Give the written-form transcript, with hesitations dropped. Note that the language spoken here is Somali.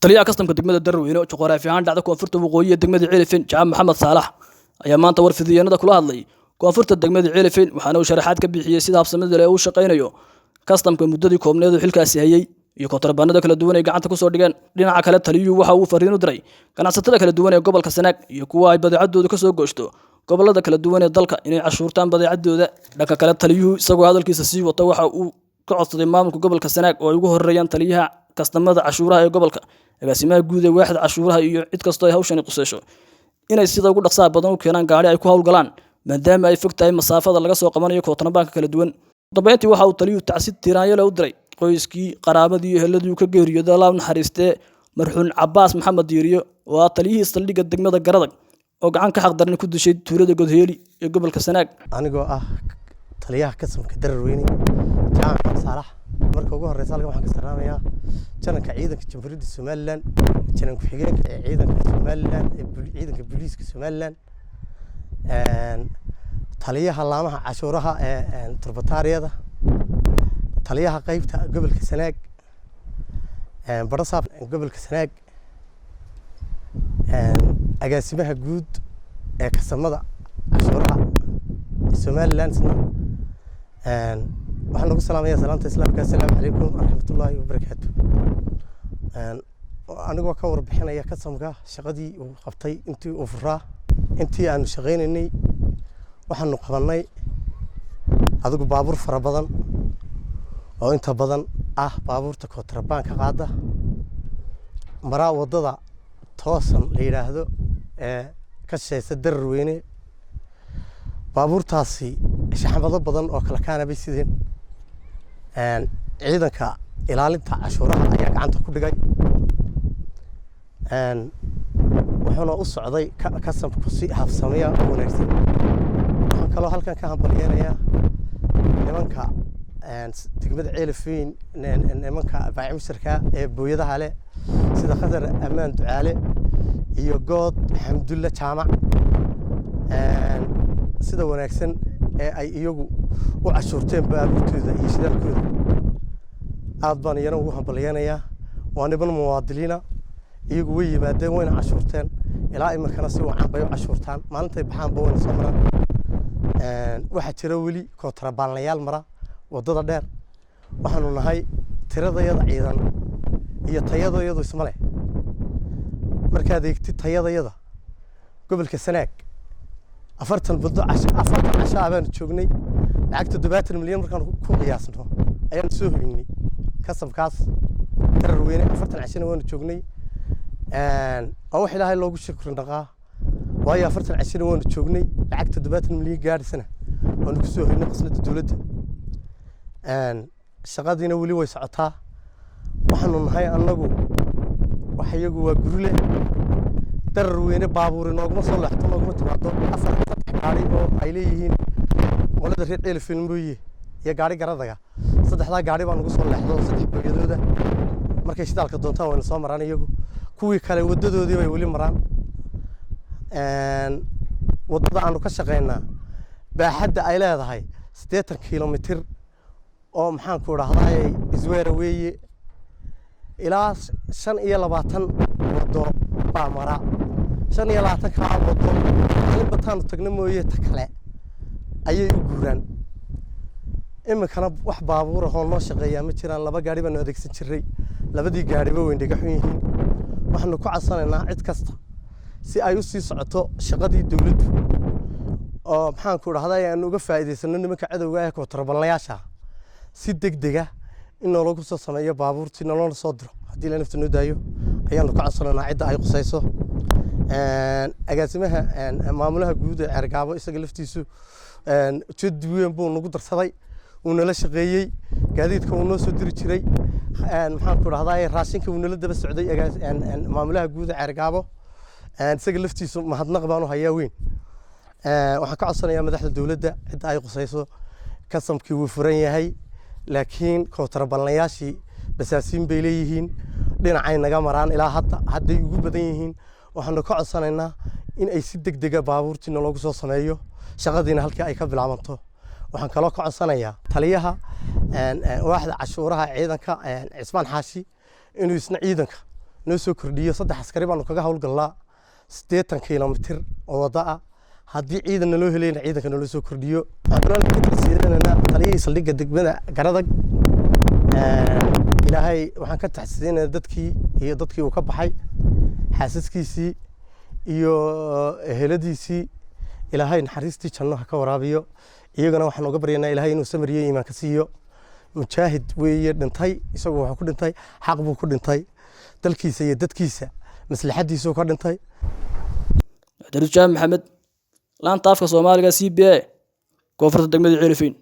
Taliyaha kastamka degmada Darweyne oo juqraafi ahaan dhacda koonfurta waqooyi ee degmada Ceelafeyn, Jaamac Maxamed Saalax, ayaa maanta warfidiyeenada kula hadlay koonfurta degmada Ceelafeyn, waxaana uu sharaxaad ka bixiyey sida habsamida leh uu shaqaynayo kastamka muddadii koobneed uu xilkaasi hayay iyo kontrabaanada kala duwan ay gacanta kusoo dhigeen. Dhinaca kale, taliyuhu waxa uu fariin u diray ganacsatada kala duwan ee gobolka Sanaag iyo kuwa ay badeecadoodu kasoo gooshto gobolada kala duwan ee dalka inay cashuurtaan badeecadooda. Dhanka kale, taliyuhu isagoo hadalkiisa sii wata waxa uu ka codsaday maamulka gobolka Sanaag, oo ay ugu horeeyaan taliyaha kastamada cashuuraha ee gobolka, agaasimaha guud ee waaxda cashuuraha iyo cid kastoo ay hawshani quseyso, inay sida ugu dhaqsaha badan u keenaan gaari ay ku howlgalaan, maadaama ay fog tahay masaafada laga soo qabanayo kontrabaanka kala duwan. Dambeyntii, waxa uu taliyuhu tacsi tiiraanyale u diray qoyskii, qaraabadii iyo eheladii uu ka geeriyooday, Allah u naxariistee, marxuun Cabaas Maxamed Diiriyo, oo ah taliyihii saldhigga degmada Garadag oo gacan ka xaqdaran ku dishay tuulada Godheeli ee gobolka Sanaag. Anigoo ah taliyaha kastamka Dararweyne, Jaamac Maxamed Saalax, marka ugu horeysa halkan waxaan ka salaamayaa jananka ciidanka Jamhuuriyadda Somaliland, janan ku-xigeenka ee ciidanka Somaliland ee ciidanka booliiska Somaliland, taliyaha laamaha cashuuraha ee turbataariyada, taliyaha qeybta gobolka Sanaag, barasaab gobolka Sanaag, agaasimaha guud ee kastamada cashuuraha Somaliland. Isna waxaan ugu salaamaya salaamta islaamka: assalaamu calaykum waraxmatullaahi wabarakaatu. Anigoo ka warbixinaya kastamka shaqadii uu qabtay intii uu furaa, intii aanu shaqaynaynay, waxaanu qabanay adigu baabuur fara badan oo inta badan ah baabuurta kontrabaanka qaada, maraa waddada toosan la yidhaahdo ee ka shisheysa Dararweyne. Baabuurtaasi shaxmado badan oo kala kaana bay sideen. Ciidanka ilaalinta cashuuraha ayaa gacanta ku dhigay, wuxuuna u socday kasamku si habsamiya oo wanaagsan. Waxaan kaloo halkan ka hambalyeynayaa nimanka degmada Ceelafeyn, nimanka baacimusharka ee booyadaha leh, sida Khadar Ammaan Ducaale iyo Good Xamdulle Jaamac, sida wanaagsan ee ay iyagu u cashuurteen baabuurtooda iyo shidaalkooda. Aad baan iyana ugu hambalyeynayaa. Waa niman muwaadiliina iyagu, way yimaadeen, wayna cashuurteen. Ilaa iminkana si wacan bay u cashuurtaan, maalintay baxaanba wayna soo maraan. Waxaa jira weli kontrabaanlayaal mara waddada dheer. Waxaanu nahay tiradayada ciidan iyo tayadayadu isma leh. Markaad eegtid tayadayada gobolka Sanaag, 40 muddo 40 casho ah baanu joognay. Lacag 70 milyan markaan ku qiyaasno ayaanu soo hoynay kasamkaas Dararweyne. 40 cashona waanu joognay. Waa wax Ilaahay loogu shukri dhaqaa, waayo 40 cashona waanu joognay, lacag 70 milyan gaadhisana waanu ku soo hoynay qasnada dowladda. Shaqadiina weli way socotaa. Waxaanu nahay annagu wax iyagu waa gurile. Dararweyne baabuuri nooguma soo leexto, nooguma timaado. Afar saddex gaari oo ay leeyihiin qolada reer Ceelafeyn mooye iyo gaari Garadaga, saddexdaa gaari baa nagu soo leexdo, saddex booyadooda. Markay shidaalka doontaan wayna soo maraan iyagu. Kuwii kale waddadoodii bay weli maraan. Waddada aanu ka shaqaynaa baaxadda ay leedahay 80 kilomitir oo, maxaan ku idhahdaa, isweera weeye. Ilaa 25 waddo baa mara. 25-kaa waddo maalin bataanu tagna mooye, ta kale ayay u guuraan. Iminkana wax baabuur ahoo noo shaqeeyaa ma jiraan. Laba gaari baanu adeegsan jiray, labadii gaariba way naga xun yihiin. Waxaanu ku codsanaynaa cid kasta, si ay u sii socoto shaqadii dowladdu oo, maxaan ku dhahday, aanu uga faa'iidaysano nimanka cadowga ah, kontrabanlayaasha, si degdega in noolagu soo sameeyo baabuurtii, nolona soo diro haddii la nafta noo daayo, ayaanu ka codsanaynaa cidda ay qusayso. Agaasimaha, maamulaha guud ee Ceergaabo, isaga laftiisu jaddi weyn buu nagu darsaday, wuu nala shaqeeyey. Gaadiidka wuu noo soo diri jiray, maxaan ku dhahdaa, raashinka wuu nala daba socday. Maamulaha guud ee Ceergaabo isaga laftiisu mahadnaq baanu hayaa weyn. Waxaan ka codsanayaa madaxda dowladda, cidda ay qusayso: kasamkii wuu furan yahay, laakiin kontrabanlayaashii basaasiin bay leeyihiin, dhinacay naga maraan. Ilaa hadda hadday ugu badan yihiin. Waxaanu ka codsanaynaa in ay si deg dega baabuurtiina loogu soo sameeyo, shaqadiina halkii ay ka bilaabanto. Waxaan kaloo ka codsanayaa taliyaha waaxda cashuuraha ciidanka, Cismaan Xaashi, inuu isna ciidanka Noo soo kordhiyo. 3 askari baanu kaga howlgallaa 80 kilomitir oo wadda ah. Haddii ciidan naloo helayna, ciidanka naloo soo kordhiyo. Waxaan ka tacsiidanaynaa taliyihii saldhigga degmada Garadag. Ilaahay waxaan ka tacsiidanaynaa dadkii iyo dadkii uu ka baxay, xaasaskiisii iyo eheladiisii. Ilaahay naxariistii janno ha ka waraabiyo. Iyagana waxaan uga baryaynaa Ilaahay inuu samir iyo iimaan ka siiyo. Mujaahid weeye dhintay. Isagu wuxuu ku dhintay xaq buu ku dhintay, dalkiisa iyo dadkiisa maslaxadiisuu ka dhintay. Cabdirujaam Maxamed, laanta afka Soomaaliga CBA, koonfurta degmada Ceelafeyn.